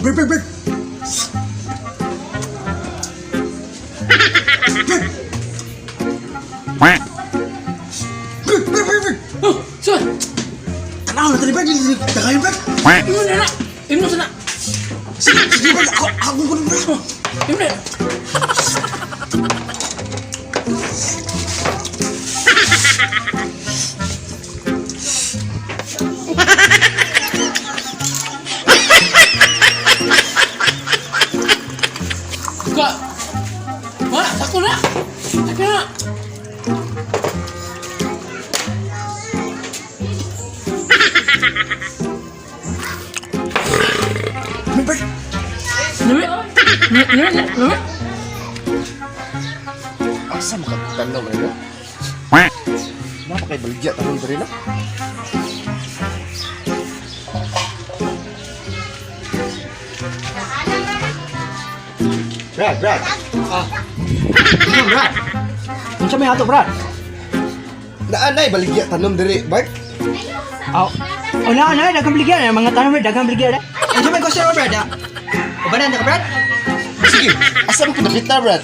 Break, break, break. Break. Break, break, break, break. Oh, sir. Tanaw na tani, Brad. Dagayon, Brad. Imo na na. Imo na. Sige, sige, Brad. Ako, ako ko na, Brad. Oh, imo na. Ka. Wala, sako na. Sako na. Brad, Brad. Nami. Nami, nami, nami. Asa makatanaw man nila? Napa kay baligya tanon diri na? Brad, Brad. Ah. Ano, Brad? Unsa may ato, Brad? Naa nay baligya tanom diri, Bart. Aw. Oh, na na daghang bligya na mga tanom daghang bligya na. Unsa may gusto mo, Brad? Ah? Ubanan ka, Brad? Sige, asa man ko dapita, Brad?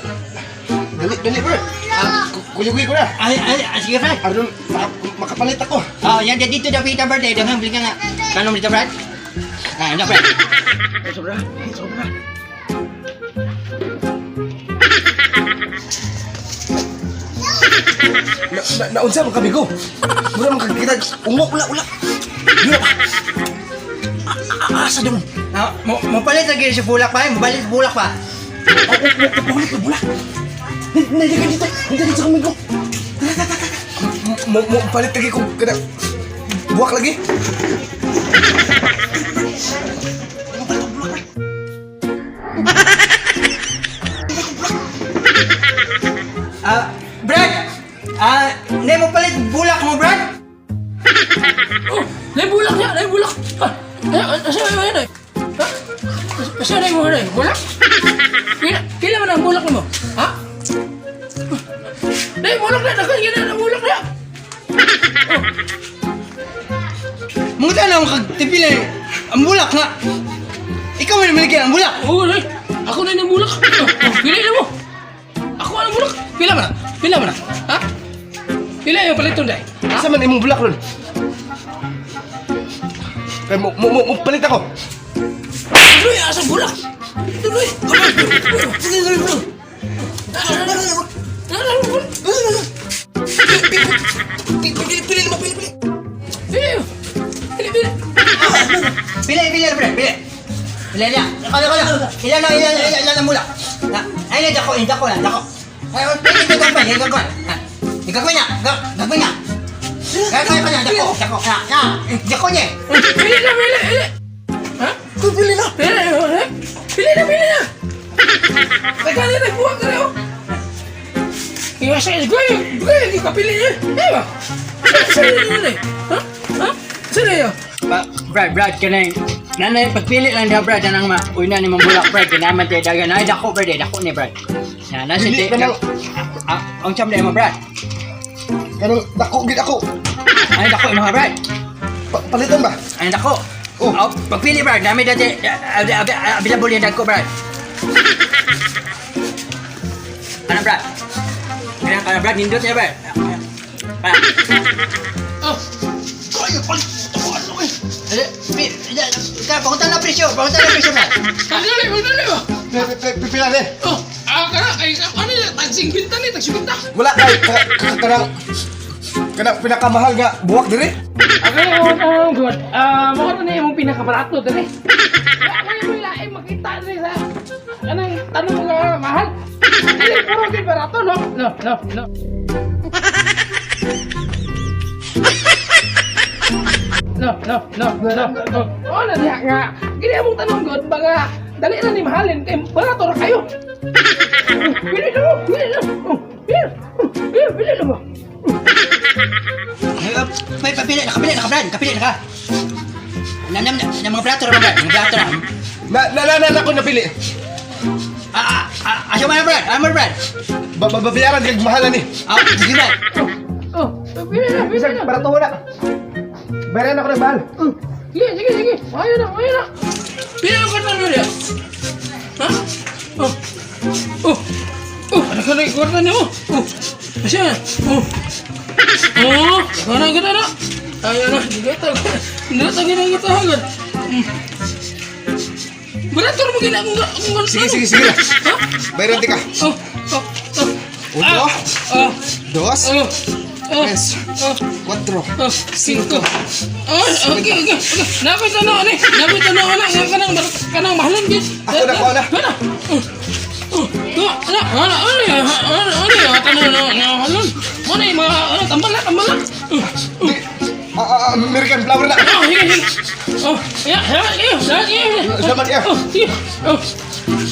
Dali, dali, Brad. Ah, kuyugi ko na. Ay, ay, ay, sige, Brad. Aron makapalit ako. Oh, yan dito dapita, Brad. Eh, daghang bligya nga. Tanom dito, Brad. Ah, ano, Brad? Sobra, sobra. Na, na, naunsa man kami ko. Mura man kagkita ungo ula ula. Yun pa. Asa dong? Ah, mo mo palit lagi si bulak pa, eh. Mo palit bulak pa. Bulak bulak. Nandiyan ka dito. Nandiyan dito kami ko. Mo mo palit lagi ko kada buwak lagi. Ah, Brad. Ah, ne mo palit bulak mo, Brad? Oh, naibulak niya, naibulak. Ah, ay, asa ay ay. Ha? Asa na mo na bulak? Pila, pila man ang bulak mo? Ha? Naibulak na, daghan gina ang bulak niya. Mga tanom kag tipila ang bulak nga. Ikaw man maligyan ang bulak. Oo, ay. Ako na yung bulak. Oh, oh, pili na mo. Ako ang bulak. Pila man na? Pila man na? Ha? Pila yung paliton dai? Ha? Asa man imong bulak ron? Kay mo mo mo palit ako. Tuloy, asa bulak? Tuloy. Tuloy, tuloy. Pili pili mo pili pili. Pili. Pili, pili. Pili, pili, Brad, pili. Pili na. Kala, kala. Ilan na, ilan, ilan, ilan ang bulak. Na, ay, na, dako, dako na, dako. Ay, oh, pili, gagawin, gagawin. Ha, gagawin na, gagawin na. Gagawin ko na, dako, dako. Na, na, dako niya. Pili na, pili, pili. Ha? Pili na. Pili na, pili na. Pili na, pili na. Teka na, nagbuwag na rin, oh. Iya, saya gue, gue lagi kapili niya. Eh ba? Saan na yun eh? Ha? Ha? Saan na yun? Ba, Brad, Brad, kanay. Nanay, pagpili lang daw, Brad, anang ma. Uy na ni mong bulak, Brad, kinaman tayo dagan. Ay, dako, Brad, eh, dako ni, Brad. Na, nasa Pili ka na. Ah, ang siyam na mo, Brad. Kanang dako gid ako. Ay, dako, mga Brad. Palitan ba? Ay, dako. Oh. Oh, pagpili, Brad, nami dati, available yung dagko, Brad. Ano, Brad? Kaya ka na, Brad, nindot niya, Brad. Brad. Oh, Kaya palit. Ano eh? Eh, Pakunta na presyo, pakunta na presyo, Brad. magdali, magdali ba? Pipila ni. Oh, ah, kana, ay, ano yun? Tagsingbinta ni, tagsingbinta. Wala kay kanang kanang pinakamahal nga buwak diri. Ako yung, oh, God. Ah, mukha na yung pinakabarato dali. Ako yung lain makita dali sa, anong tanong mo nga, mahal. Dili, puro din barato, no? No, no, no. No, no, no, no, no. Oh, na diha nga. Gini among tanong god, baga dali na ni mahalin kay barato ra kayo. Pili na mo, pili na. Oh, pili. Oh, pili, pili na mo. May papili, nakapili, naka, Brad, nakapili, naka. Na, na, na, na, mga plato ra, Brad, mga plato ra. Na na na na ako napili. Ah, ah, ah, asyo man, Brad, amo, Brad. Ba ba- babayaran kag mahalan ni. Ah, sige, Brad. Oh, pili na, pili Bisag na. barato wala. Bayaran ako ng mahal. Sige, sige, sige. Ayaw na, ayaw na. Pila ang kwarta niyo? Ha? Oh. Oh. Oh, ano ka na yung kwarta niyo? Oh. Asya. Oh. Oh, ano ka na? Ayaw na, hindi ka. Hindi ka kita agad. Barato mo gina akong Sige, sige, sige. Ha? Bayran ka. Oh, oh, oh. Uno, Ah, dos, oh, oh, tres, oh. cuatro. Oh, cinco. Oh, okay. Napit na ano eh. Napit na ano nga kanang kanang mahalan gid. Ako na, ako na. Ano? Oh. Oh, ano, ano, ano, ano, ano, ano, ano, ano, mahalan. Mo na yung mga ano, tambal na, tambal na. Oh, oh. Ah, ah, ah, American flower na. Oh, sige, sige. Oh, ya, ya, ya, ya, ya. Salamat, ya. Oh, sige. Oh.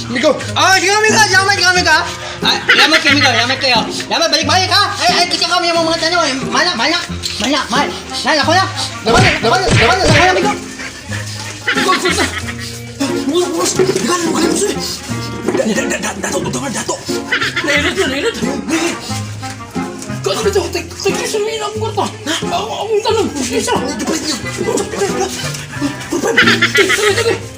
Migo. Ah, sige amigo, salamat kami ka. Ah, salamat kami ka, salamat kayo. Salamat balik-balik ha. Ay, ay, kasi kami yung mga tanong. Mana, mana, mana, mahal. Nala ko na. Ako na, ako na, ako na, ako na, amigo. Go, go, go. Mulos, mulos. Daghan mo kalimos eh. Da da da da dato, dato, dato. Nailot na, nailot. Kasi dito, tig-isa na akong kwarta. Ako, akong tanong, isa. Sige, sige.